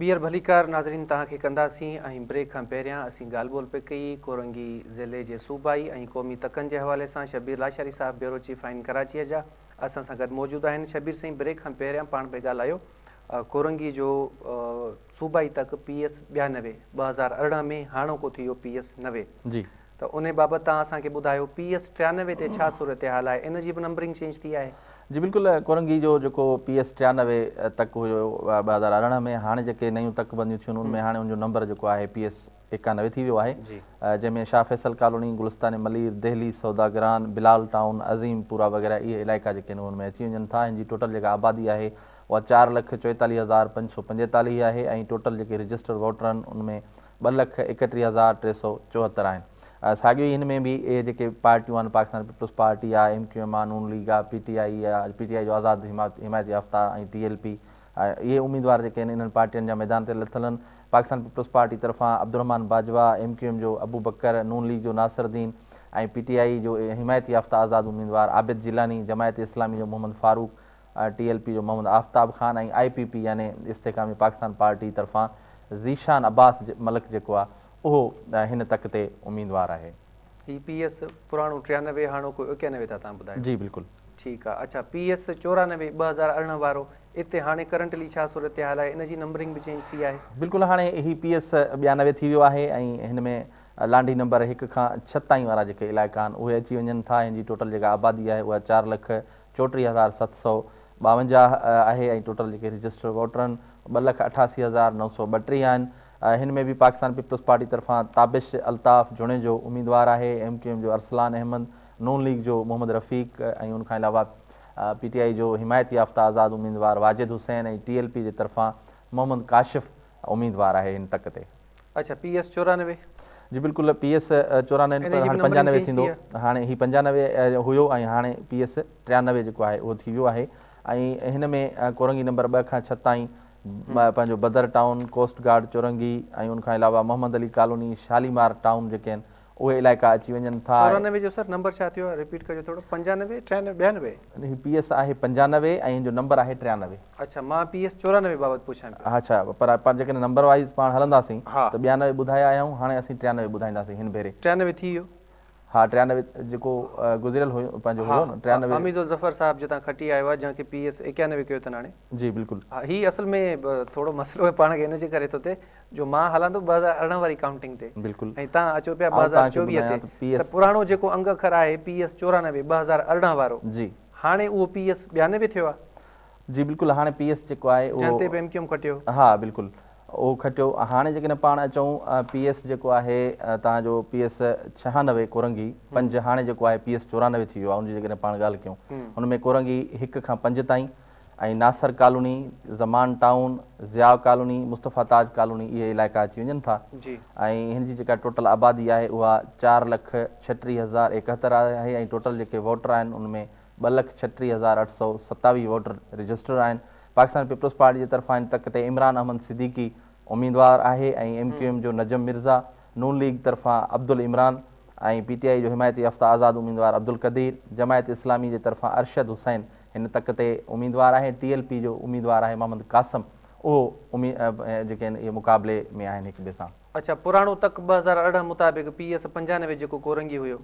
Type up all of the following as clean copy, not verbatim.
ٻيهر ڀليڪار ناظرين توهان کي ڪنداسين ۽ بريڪ کان پهريان اسين ڳالهه ٻولهه پئي ڪئي ڪورنگي ضلعي جي صوبائي ۽ قومي تڪن جي حوالي سان شبير لاشاري صاحب بيورو چيف آهن ڪراچيء جا اسان سان گڏ موجود آهن شبير سائين بريڪ کان پهريان پاڻ پئي ڳالهايو ڪورنگي جو صوبائي تڪ پي ايس 92 2018 ۾ هاڻوڪو ٿي ويو پي ايس 90 جي. ته انهي بابت توهان اسان کي ٻڌايو پي ايس 93 تي ڇا صورتحال آهي ان جي به نمبرنگ چينج ٿي آهي. جي بلڪل ڪورنگي جو جيڪو پي ايس 93 تڪ هيو 2018 ۾ هاڻي جيڪي نيون تڪ بنديون ٿيون ان ۾ هاڻي ان جو نمبر جيڪو آهي پي ايس 91 ٿي ويو آهي جنهن ۾ شاهه فيصل ڪالوني، گلستان ملير، دهلي، سوداگران، بلال ٽائون، عظيم پورا وغيره اهي علائقا جيڪي آهن اهي ان ۾ اچي وڃن ٿا. هن جي ٽوٽل جيڪا آبادي آهي اها 4,44,545 آهي ۽ ٽوٽل جيڪي رجسٽرڊ ووٽر آهن ان ۾ 2,31,374 آهن. ساڳيو ئي هن ۾ به اهي جيڪي پارٽيون آهن پاڪستان پيپلز پارٽي آهي، ايم ڪيو ايم آهي، نون ليگ آهي، پي ٽي آء آهي، پي ٽي آء جو آزاد حمايت يافته ۽ ٽي ايل پي اهي اميدوار جيڪي آهن انهن پارٽين جا ميدان تي لٿل آهن. پاڪستان پيپلز پارٽي طرفان Abdul Rahman Bajwa, M Q M جو ابوبڪر، نون ليگ جو ناصر الدين ۽ پي ٽي آء جو حمايت يافته آزاد اميدوار عابد جيلاني، جماعت اسلامي جو Muhammad Farooq, T L P جو Muhammad Aftab Khan ۽ I P P يعني استحڪام پاڪستان پارٽي طرفان ذيشان عباس ملڪ جيڪو آهي اهو هن تڪ تي اميدوار آهي. هي پي ايس پراڻو 93 هاڻوڪو 91 ٿا تان ٻڌايو. جي بلڪل. ٺيڪ آ اڇا پي ايس 94 2018 وارو اتي هاڻي ڪرنٽلي ڇا صورتحال آهي ان جي نمبرنگ به چينج ٿي آهي. بلڪل هاڻي هي پي ايس 92 ٿي ويو آهي ۽ هن ۾ لانڍي نمبر هڪ کان ڇهه تائين وارا جيڪي علائقا آهن اهي اچي وڃن ٿا هن جي ٽوٽل جيڪا آبادي آهي اها 4,34,752 آهي ۽ ٽوٽل جيڪي رجسٽرڊ ووٽر آهن 2,88,932 آهن. هن ۾ به پاڪستان پيپلز پارٽي طرفان تابش الطاف جوڻيجو اميدوار آهي، ايم ڪيو ايم جو ارسلان احمد، نون ليگ جو محمد رفيق ۽ ان کان علاوه پي ٽي آء جو حمايت يافته آزاد اميدوار واجد حسين ۽ ٽي ايل پي جي طرفان محمد ڪاشف اميدوار آهي هن تڪ تي. اڇا پي ايس 94. جي بلڪل پي ايس 94 نه پر هاڻي 95 ٿيندو هاڻي هي 95 هيو ۽ هاڻي پي ايس 93 جيڪو آهي اهو ٿي ويو آهي ۽ هن ۾ ڪورنگي نمبر 2 کان 6 تائين پنهنجو بدر ٽائون، ڪوسٽ گارڊ چورنگي ۽ ان کان علاوه محمد علي ڪالوني، شاليمار ٽائون جيڪي آهن اهي علائقا اچي وڃن ٿا. 94 جو سر نمبر ڇا ٿيو آهي رپيٽ ڪجو ٿورو 95 93 92. هي پي ايس آهي 95 ۽ هن جو نمبر آهي 93. اڇا مان پي ايس 94 بابت پڇان پيو. اڇا پر جيڪڏهن نمبر وائيز پاڻ هلنداسين ته 92 ٻڌايا آهيون هاڻي اسين 93 ٻڌائينداسين هن ڀيري. 93 ٿي ويو. ها 93 جيڪو گذريل هيو پنهنجو هيو نه 93. حميد الظفر صاحب جتان کٽي آيو آهي جنهن کي پي ايس 91 ڪيو اٿن هاڻي. جي بلڪل. ها هي اصل ۾ ٿورو مسئلو پاڻ کي ان جي ڪري ٿو ٿئي جو مان هلان ٿو 2018 واري ڪائونٽنگ تي بلڪل ۽ توهان اچو پيا 2024 تي ته پراڻو جيڪو انگ اکر آهي پي ايس 94 2018 وارو جي هاڻي اهو پي ايس 92 ٿيو آهي. جي بلڪل هاڻي پي ايس جيڪو آهي اهو جنهن تي به ايم ڪيو ايم کٽيو. ها بلڪل اهو کٽيو هاڻي جيڪڏهن پاڻ اچون پي ايس جيڪو آهي توهان جو پي ايس 96 ڪورنگي پنج هاڻي جيڪو آهي پي ايس 94 ٿي ويو آهي ان جي جيڪڏهن پاڻ ڳالهه ڪيون ان ۾ ڪورنگي هڪ کان پنج تائين ۽ Nasir colony, Zaman town, Zia colony, Mustafa Taj colony اهي علائقا اچي وڃن ٿا ۽ هن جي جيڪا ٽوٽل آبادي آهي اها 4,36,071 آهي ۽ ٽوٽل جيڪي ووٽر آهن ان ۾ 2,36,827 ووٽر رجسٽرڊ آهن. پاڪستان پيپلز پارٽي جي طرفان هن تڪ تي عمران احمد صديقي اميدوار آهي ۽ ايم ڪيو ايم جو نجم مرزا، نون ليگ طرفان عبدالعمران ۽ پي ٽي آء جو حمايت يافته آزاد اميدوار عبدالقدير، جماعت اسلامي جي طرفان ارشد حسين هن تڪ تي اميدوار آهي، ٽي ايل پي جو اميدوار آهي محمد قاسم اهو جيڪي آهن اهي مقابلي ۾ آهن هڪ ٻئي سان. اڇا پراڻو تڪ 2018 مطابق پي ايس 95 جيڪو ڪورنگي هيو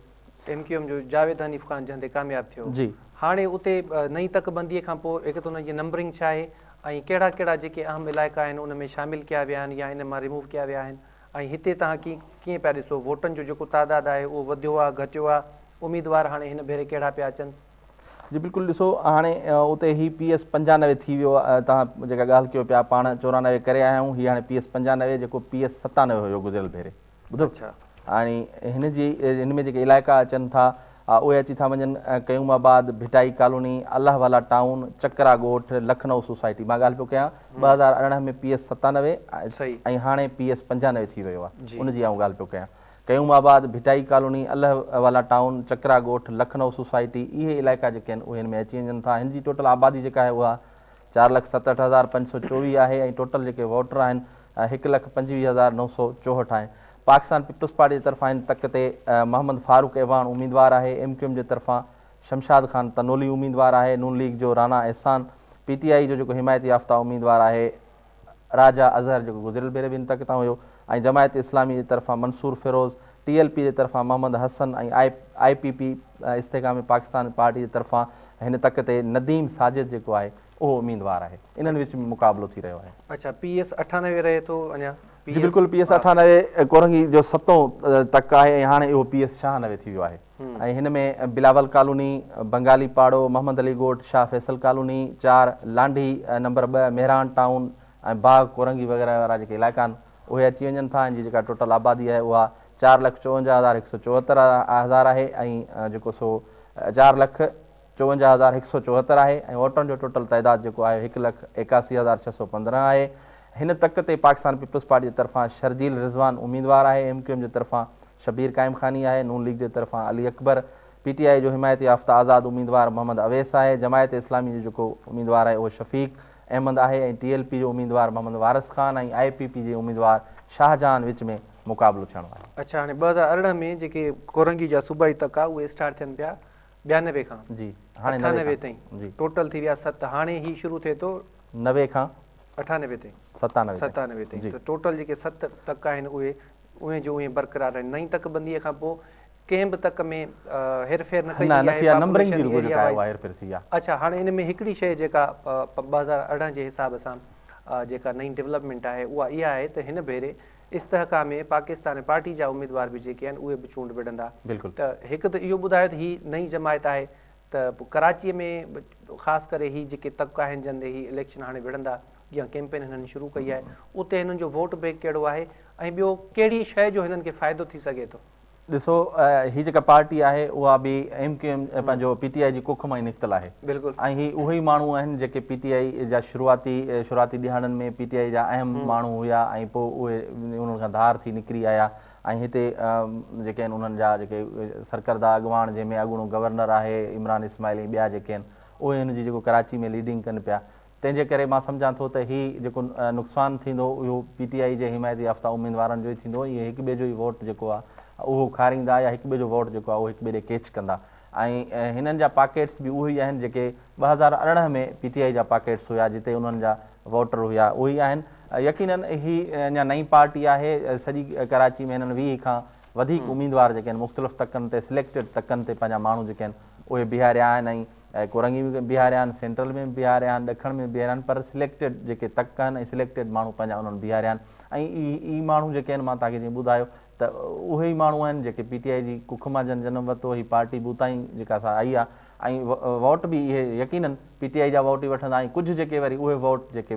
ايم ڪيو ايم جو جاويد حنيف خان جنهن تي ڪامياب ٿيو جي. هاڻي اتي نئين تڪ بندي کان پوء هڪ ته ان جي نمبرنگ ڇا آهي ۽ ڪهڙا ڪهڙا جيڪي اهم علائقا آهن ان ۾ شامل ڪيا ويا آهن يا ان مان ريموو ڪيا ويا آهن ۽ هتي توهان ڪيئن پيا ڏسو ووٽن جو جيڪو تعداد آهي اهو وڌيو آهي گهٽيو آهي اميدوار هاڻي هن ڀيري ڪهڙا پيا اچن. جي بلڪل ڏسو هاڻي اتي هي پي ايس 95 ٿي ويو توهان جيڪا ڳالهه ڪيو پيا پاڻ 94 ڪري آيا آهيون هي هاڻي پي ايس 95 جيڪو پي ايس 97 هيو گذريل ڀيري ٻڌو هاڻي هن جي هن ۾ جيڪي علائقا اچن ٿا اهي اچي ٿا وڃن قيوم آباد ڀٽائي ڪالوني الله والا ٽائون چڪرا ڳوٺ لکنؤ سوسائٽي مان ڳالهه پيو ڪيان 2018 ۾ پي ايس 97 ۽ هاڻي پي ايس 95 ٿي ويو آهي ان جي آئون ڳالهه پيو ڪيان قيوم آباد، ڀٽائي ڪالوني، الله والا ٽائون، چڪرا ڳوٺ، لکنؤ سوسائٽي اهي علائقا جيڪي آهن اهي هن ۾ اچي وڃن ٿا. هن جي ٽوٽل آبادي جيڪا آهي اها 4,67,524 آهي ۽ ٽوٽل جيڪي ووٽر آهن 1,25,964 آهن. پاڪستان پيپلز پارٽي جي طرفان هن تڪ تي محمد فاروق اعواڻ اميدوار آهي، ايم ڪيو ايم جي طرفان شمشاد خان تنولي اميدوار آهي، نون ليگ جو رانا احسان، پي ٽي آء جو جيڪو حمايت يافته اميدوار آهي. راجا اظهر جيڪو گذريل ڀيري به هن تڪ تان هيو ۽ جماعت اسلامي جي طرفان Mansoor Feroz, T L P جي طرفان Muhammad Hassan ۽ I I P P Istehkam Pakistan party جي طرفان هن تڪ تي نديم ساجد جيڪو آهي اهو اميدوار آهي. انهن وچ ۾ مقابلو ٿي رهيو آهي. اڇا پي ايس 98 رهي ٿو اڃا پي جي بلڪل پي ايس 98 ڪورنگي جو ستون تڪ آهي ۽ هاڻي اهو پي ايس 96 ٿي ويو آهي ۽ هن ۾ بلاول ڪالوني، بنگالي پاڙو، محمد علي ڳوٺ، شاهه فيصل ڪالوني، چار، لانڍي نمبر 2، مهراڻ ٽائون ۽ باغ ڪورنگي وغيره وارا جيڪي علائقا آهن اهي اچي وڃن ٿا ۽ جي جيڪا ٽوٽل آبادي آهي اها 4,54,174 هزار آهي ۽ جيڪو سو 4,54,174 آهي ۽ ووٽرن جو ٽوٽل تعداد جيڪو آهي 1,81,615 آهي. هن تڪ تي پاڪستان پيپلز پارٽي جي طرفان شرجيل رضوان اميدوار آهي، ايم ڪيو ايم جي طرفان شبير قائم خاني آهي، نون ليگ جي طرفان علي اڪبر، پي ٽي آء جو حمايت يافته آزاد اميدوار محمد اويس آهي، جماعت اسلامي جو جيڪو اميدوار آهي اهو شفيق احمد آهي ۽ ٽي ايل پي جو اميدوار Muhammad Waris Khan ۽ I P P جي اميدوار شاهجهان وچ ۾ مقابلو ٿيڻو آهي. اڇا هاڻي 2018 ۾ جيڪي ڪورنگي جا صوبائي تڪ آ اهي اسٽارٽ ٿين پيا 92 کان جي هاڻي 98 تائين جي ٽوٽل ٿي ويا 7 هاڻي هي شروع ٿئي ٿو 90 کان 98 تائين 97 97 تائين ته ٽوٽل جيڪي 7 تڪ آهن اهي اهي جو اهي برقرار آهن نئين تڪ بندي کان پوء ڪنهن به تڪ ۾ هير ڦير نه ڪئي وئي آهي نمبرنگ جي رڳو جيڪا آهي اها هير ڦير ٿي آهي. اڇا هاڻي ان ۾ هڪڙي شيء جيڪا 2018 جي حساب سان جيڪا نئين ڊولپمينٽ آهي اها اها آهي ته هن ڀيري استحڪام پاڪستان پارٽي جا اميدوار به جيڪي آهن اهي به چونڊ وڙهندا ته هڪ ته اهو ٻڌايو ته هي نئين جماعت آهي ته ڪراچي ۾ خاص ڪري هي جيڪي تڪ آهن جن تي هي اليڪشن هاڻي وڙهندا يا ڪيمپين هنن شروع ڪئي آهي اتي هنن جو ووٽ بينڪ ڪهڙو آهي ۽ ٻيو ڪهڙي شيء جو هنن کي فائدو ٿي سگهي ٿو. ڏسو هي جيڪا پارٽي آهي اها به ايم ڪيو ايم پنهنجو پي ٽي آء جي ڪک مان ئي نڪتل آهي ۽ هي اهي ئي ماڻهو آهن جيڪي پي ٽي آء جا شروعاتي شروعاتي ڏهاڙن ۾ پي ٽي آء جا اهم ماڻهو هيا ۽ پوء اهي انهن کان ڌار ٿي نڪري آيا ۽ هتي جيڪي آهن انهن جا جيڪي سرڪرده اڳواڻ جنهن ۾ اڳوڻو گورنر آهي عمران اسماعيل ۽ ٻيا جيڪي آهن اهي هن جي جيڪو ڪراچي ۾ ليڊنگ ڪن پيا تنهن جي ڪري مان سمجهان ٿو ته هي جيڪو نقصان ٿيندو اهو پي ٽي آء جي حمايت يافته اميدوارن جو ئي ٿيندو اهي هڪ ٻئي جو ئي ووٽ جيڪو آهي اهو کاريندا يا هڪ ٻئي جو ووٽ جيڪو آهي اهو هڪ ٻئي ڏي ڪيچ ڪندا ۽ هنن جا پاڪيٽس به اهي ئي آهن جيڪي 2018 ۾ پي ٽي آء جا پاڪيٽس هيا جتي انهن جا ووٽر هيا اهي ئي آهن يقينن هي اڃا نئين پارٽي آهي سڄي ڪراچي ۾ هنن 20 کان وڌيڪ اميدوار جيڪي آهن مختلف تڪن تي سليڪٽيڊ تڪن تي پنهنجا ماڻهو جيڪي آهن اهي بيهاريا آهن ۽ ۽ ڪورنگي ۾ به بيهاريا آهن، سينٽرل ۾ به بيهاريا آهن، ڏکڻ ۾ به بيهاريا آهن پر سليڪٽيڊ جيڪي تڪ آهن ۽ سليڪٽيڊ ماڻهو پنهنجا انهن بيهاريا آهن ۽ اهي ئي ماڻهو جيڪي آهن مان توهان کي جيئن ٻڌايو ته اهي ئي ماڻهو آهن جيڪي پي ٽي آء جي ڪک مان جن جنم ورتو هي پارٽي به اتان ئي جيڪا سا آئي آهي ۽ ووٽ به اهي يقينن پي ٽي آء جا ووٽ ئي وٺندا ۽ ڪجهه جيڪي وري اهي ووٽ جيڪي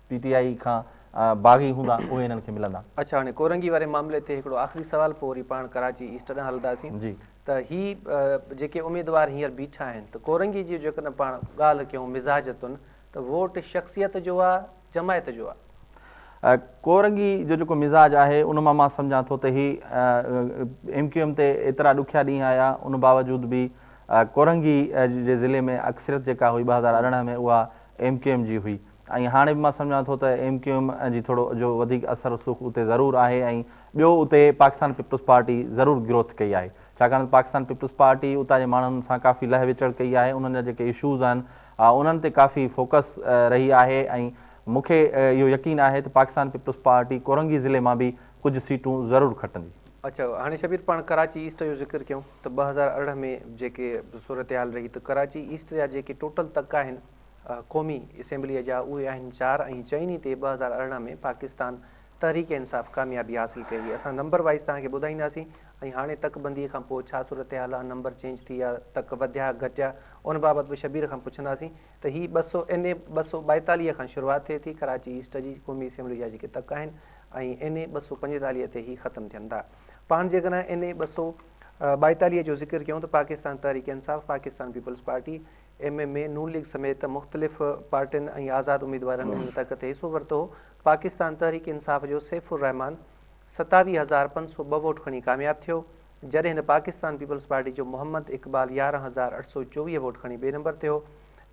پي ٽي آء کان باغي هوندا اهي هنن کي ملندا. اڇا هاڻي ڪورنگي واري معاملي تي هڪڙو آخري سوال پوء وري پاڻ ڪراچي ايسٽ ڏانهن هلنداسين. جي. ته هي جيڪي اميدوار هينئر بيٺا آهن ته ڪورنگي جي جيڪڏهن پاڻ ڳالهه ڪيون مزاجتن ته ووٽ شخصيت جو آ جماعت جو آ؟ ڪورنگي جو جيڪو مزاج آهي ان مان مان سمجهان ٿو ته هي ايم ڪيو ايم تي ايترا ڏکيا ڏينهن آيا ان باوجود به ڪورنگي جي ضلعي ۾ اڪثريت جيڪا هئي 2018 ۾ اها ايم ڪيو ايم جي هئي ۽ هاڻي به مان سمجهان ٿو ته ايم ڪيو ايم جي ٿورو جو وڌيڪ اثر رسوخ اتي ضرور آهي ۽ ٻيو اتي پاڪستان پيپلز پارٽي ضرور گروٿ ڪئي آهي ڇاڪاڻ ته پاڪستان پيپلز پارٽي اتان جي ماڻهن سان ڪافي لهه وچڙ ڪئي آهي انهن جا جيڪي اشوز آهن انهن تي ڪافي فوڪس رهي آهي ۽ مون کي اهو يقين آهي ته پاڪستان پيپلز پارٽي ڪورنگي ضلعي مان به ڪجهه سيٽون ضرور کٽندي. اڇا هاڻي شبير پاڻ ڪراچي ايسٽ جو ذڪر ڪيون ته 2018 ۾ جيڪي صورتحال رهي ته ڪراچي ايسٽ جا جيڪي ٽوٽل تڪ آهن قومي اسيمبليء جا اهي آهن چار ۽ چئني تي 2018 ۾ پاڪستان تحريڪ انصاف ڪاميابي حاصل ڪئي هئي. اسان نمبر وائيز توهان کي ٻڌائينداسين ۽ هاڻي تڪ بنديء کان پوء ڇا صورتحال آهي، نمبر چينج ٿي ويا، تڪ وڌيا، گهٽيا، ان بابت به شبير کان پڇنداسين ته هي ٻه سؤ اين اي 242 کان شروعات ٿئي ٿي ڪراچي ايسٽ جي قومي اسيمبلي جا جيڪي تڪ آهن ۽ اين اي 245 تي هي ختم ٿين ٿا. پاڻ جيڪڏهن اين اي 242 جو ذڪر ڪيون ته Pakistan Tehreek Insaf, Pakistan peoples party, M M A, Noon league سميت مختلف پارٽين ۽ آزاد اميدوارن ان تڪ تي حصو ورتو هو. پاڪستان تحريڪ انصاف جو سيف الرحمان 27502 ووٽ کڻي ڪامياب ٿيو، جڏهن ته پاڪستان پيپلز پارٽي جو محمد اقبال 11824 ووٽ کڻي ٻئي نمبر تي هو.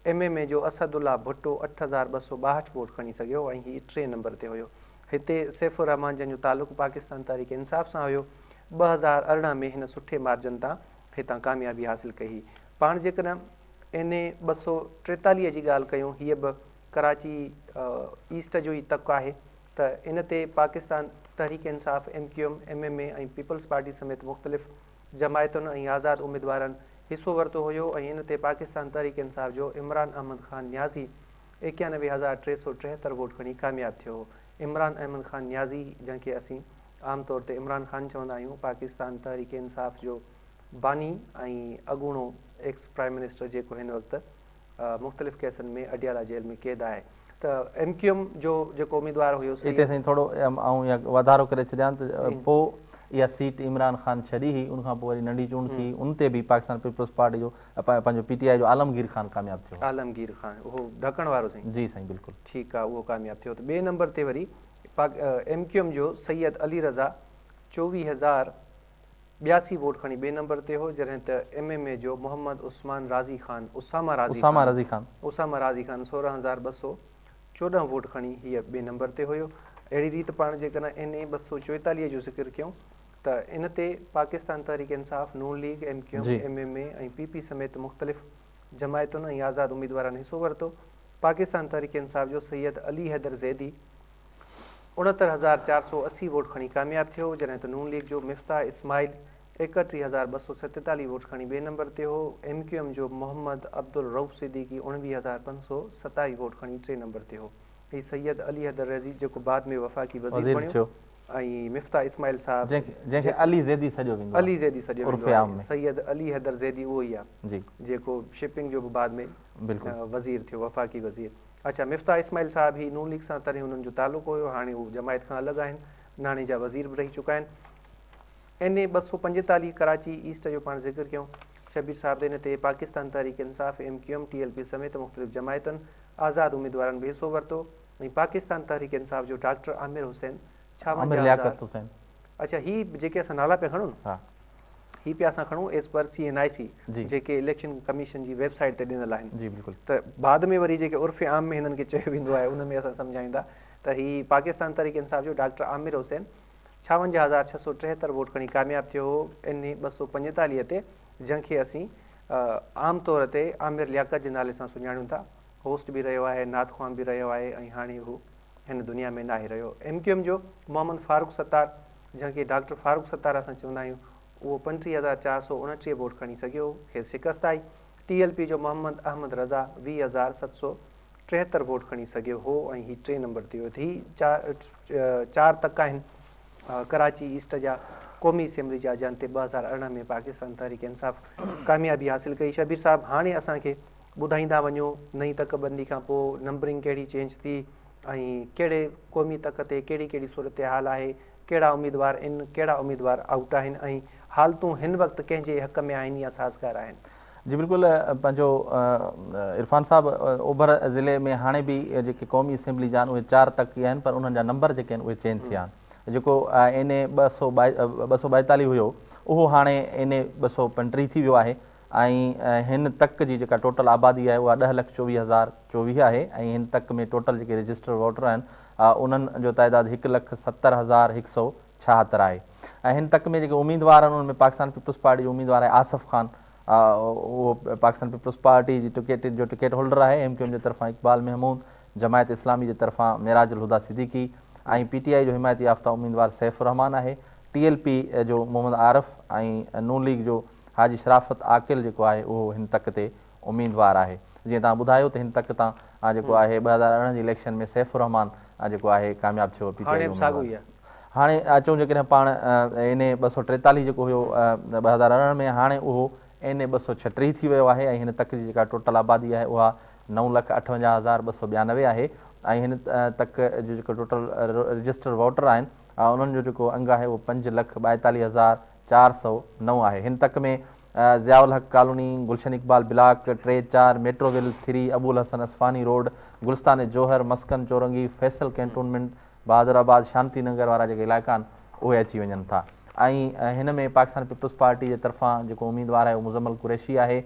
ايم ايم اي جو اسد الله ڀٽو 8262 ووٽ کڻي سگهيو ۽ هي ٽئين نمبر تي هيو. هتي سيف الرحمان جنهن جو تعلق پاڪستان تحريڪ انصاف سان هيو، 2018 ۾ هن سٺي مارجن تان هتان ڪاميابي حاصل ڪئي هئي. پاڻ جيڪڏهن اين اي 243 جي ڳالهه ڪيون هيء به ڪراچي ايسٽ جو ئي تڪ آهي. ته ان تي Pakistan Tehreek Insaf, M Q M, M M A ۽ Peoples Party سميت مختلف جماعتن ۽ آزاد اميدوارن حصو ورتو هيو ۽ ان تي پاڪستان تحريڪ انصاف جو عمران احمد خان نيازي 91373 ووٽ کڻي ڪامياب ٿيو هو. عمران احمد خان نيازي جنهن کي اسين عام طور تي عمران خان چوندا آهيون پاڪستان تحريڪ انصاف جو باني ۽ اڳوڻو ايڪس پرائم منسٽر جيڪو هن وقت مختلف ڪيسن ۾ اڊيالا جيل ۾ قيد آهي ته ايم ڪيو ايم جو جيڪو اميدوار هيو سيد. اتي سائين ٿورو آئون اها واڌارو ڪري ڇڏيان ته پوء اها سيٽ عمران خان ڇڏي هئي ان کان پوء وري ننڍي چونڊ ٿي ان تي به پاڪستان پيپلز پارٽي جو پنهنجو پي ٽي آء جو عالمگير خان ڪامياب ٿيو. عالمگير خان اهو ڍڪڻ وارو سائين. جي سائين بلڪل. ٺيڪ آ اهو ڪامياب ٿيو ته ٻئي نمبر تي وري پاڪ ايم ڪيو ايم جو سيد علي رضا 24082 ووٽ کڻي ٻئي نمبر تي هو جڏهن ته ايم ايم اي جو محمد عثمان راضي خان اسامه راضي اسامه رضي خان. اسامه راضي خان 16214 ووٽ کڻي هيء ٻئي نمبر تي هيو. اهڙي ريت پاڻ جيڪڏهن اين اي 244 جو ذڪر ڪيون ته ان تي پاڪستان تحريڪ انصاف، نون league, M Q M, M M A ۽ P P سميت مختلف جماعتن ۽ آزاد اميدوارن حصو ورتو. پاڪستان تحريڪ انصاف جو سيد علي حيدر زيدي 69480 ووٽ کڻي ڪامياب ٿيو، جڏهن ته نون ليگ جو مفتاح اسماعيل 31247 ووٽ کڻي ٻئي نمبر تي هو، ايم ڪيو ايم جو محمد عبدالرئوف صديقي 29527 ووٽ کڻي ٽئين نمبر تي هو. هي سيد علي حيدر رضي جيڪو بعد ۾ وفاقي وزير بڻيو ۽ مفتاح اسماعيل صاحب جنهن کي علي زيدي سڏيو ويندو آهي علي زيدي سڏيو ويندو آهي سيد علي حيدر زيدي اهو ئي آهي جيڪو شپنگ جو به بعد ۾ وزير ٿيو وفاقي وزير. اڇا مفتاح اسماعيل صاحب هي نون ليگ سان تڏهن انهن جو تعلق هيو هاڻي هو جماعت کان الڳ آهن ناڻي جا وزير به رهي چڪا آهن. اين اي 245 ڪراچي ايسٽ جو پاڻ ذڪر ڪيون شبير صاحب ته ان تي Pakistan Tehreek Insaf, M Q M, ٽي ايل پي سميت مختلف جماعتن آزاد اميدوارن به حصو ورتو ۽ پاڪستان تحريڪ انصاف جو ڊاڪٽر عامر حسين عامر لياقت حسين. اڇا هي جيڪي اسان نالا پيا کڻون ها. هي پيا اسان کڻون as per C N I C جيڪي اليڪشن ڪميشن جي ويب سائيٽ تي ڏنل آهن. جي بلڪل. ته بعد ۾ وري جيڪي عرف عام ۾ هنن کي چيو ويندو آهي ان ۾ اسان سمجهايون ٿا ته هي پاڪستان تحريڪ انصاف جو ڊاڪٽر عامر حسين 56673 ووٽ کڻي ڪامياب ٿيو هو اين اي 245 تي جنهن کي اسين عام طور تي عامر لياقت جي نالي سان سڃاڻيون ٿا. هوسٽ به رهيو آهي، نعت خوان به رهيو آهي ۽ هاڻي هو هن دنيا ۾ ناهي رهيو. ايم ڪيو ايم جو محمد فاروق ستار جنهن کي ڊاڪٽر فاروق ستار اسان چوندا آهيون اهو 35429 ووٽ کڻي سگهيو، کيس شڪست آئي. ٽي ايل پي جو محمد احمد رضا 20773 ووٽ کڻي سگهيو هو ۽ هي ٽئين نمبر تي هيو. هي چار تڪ آهن ڪراچي ايسٽ جا قومي اسيمبلي جا جن تي 2018 ۾ پاڪستان تحريڪ انصاف ڪاميابي حاصل ڪئي. شبير صاحب هاڻي اسان کي ٻڌائيندا وڃو نئين تڪ بندي کان پوء نمبرنگ ڪهڙي چينج ٿي ۽ ڪهڙي قومي تڪ تي ڪهڙي ڪهڙي صورتحال آهي، ڪهڙا اميدوار ان ڪهڙا اميدوار آئوٽ آهن ۽ حالتون هن وقت ڪنهن جي حق ۾ آهن يا سازگار آهن. جي بلڪل پنهنجو عرفان صاحب اوڀر ضلعي ۾ هاڻي به جيڪي قومي اسيمبلي جا آهن اهي چار تڪ ئي آهن پر انهن جا نمبر جيڪي آهن اهي چينج ٿيا آهن جيڪو اين اي 242 هيو اهو هاڻي اين اي 235 ٿي ويو آهي ۽ هن تڪ جي جيڪا ٽوٽل آبادي آهي اها 10,24,024 آهي ۽ هن تڪ ۾ ٽوٽل جيڪي رجسٽرڊ ووٽر آهن انهن جو تعداد 1,70,176 آهي ۽ هن تڪ ۾ جيڪي اميدوار آهن انهن ۾ پاڪستان پيپلز پارٽي جو اميدوار آهي آصف خان اهو پاڪستان پيپلز پارٽي جي ٽڪيٽ جو ٽڪيٽ هولڊر آهي، ايم ڪيو ايم جي طرفان اقبال محمود، جماعت اسلامي جي طرفان معراج الهديٰ صديقي ۽ پي ٽي آء جو حمايت يافته اميدوار سيف الرحمان آهي، ٽي ايل پي جو محمد عارف ۽ نون ليگ جو حاجي شرافت عاقل جيڪو آهي اهو هن تڪ تي اميدوار آهي. جيئن توهان ٻڌايو ته هن تڪ تان جيڪو آهي 2018 جي اليڪشن ۾ سيف الرحمان جيڪو آهي ڪامياب ٿيو پي ٽي آء جو اميدوار. هاڻي اچون جيڪڏهن پاڻ اين اي 243 جيڪو هيو 2018 ۾ هاڻي اهو اين اي 236 ٿي ويو آهي ۽ هن تڪ جي جيڪا ٽوٽل آبادي آهي اها 9,58,292 آهي ۽ هن تڪ جو جيڪو ٽوٽل رجسٽرڊ ووٽر آهن انهن جو جيڪو انگ آهي اهو 5,42,409 آهي. هن تڪ ۾ ضياء الحق ڪالوني، گلشن اقبال بلاڪ ٽي، چار، ميٽروول ٿري، ابو الحسن اصفهاني روڊ، گلستان جوهر، مسڪن چورنگي، فيصل ڪينٽونمينٽ، بهادر آباد، شانتي ننگر وارا جيڪي علائقا آهن اهي اچي وڃن ٿا ۽ هن ۾ پاڪستان پيپلز پارٽي جي طرفان جيڪو اميدوار آهي اهو مزمل قريشي آهي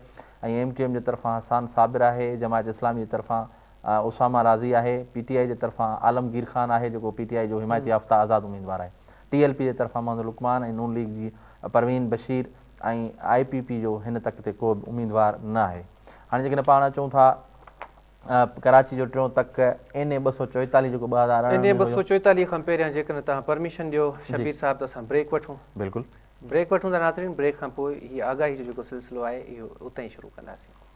۽ ايم ڪيو ايم جي طرفان حسان صابر آهي، جماعت اسلامي جي طرفان اسامه راضي آهي، پي ٽي آء جي طرفان عالمگير خان آهي جيڪو پي ٽي آء جو حمايت يافته آزاد اميدوار آهي، ٽي ايل پي جي طرفان محمد لقمان ۽ نون ليگ جي پروين بشير ۽ آء پي پي جو هن تڪ تي ڪو به اميدوار نه آهي. هاڻي جيڪڏهن پاڻ اچون ٿا. ڪراچي جو ٽيون تڪ اين اي 244 جيڪو 2018 اين اي 244 کان پهريان جيڪڏهن توهان پرميشن ڏيو شبير صاحب ته اسان بريڪ وٺون. بلڪل. بريڪ وٺون ٿا ناظرين بريڪ کان پوء هي آگاهي جو جيڪو سلسلو آهي اهو اتان ئي شروع ڪنداسين.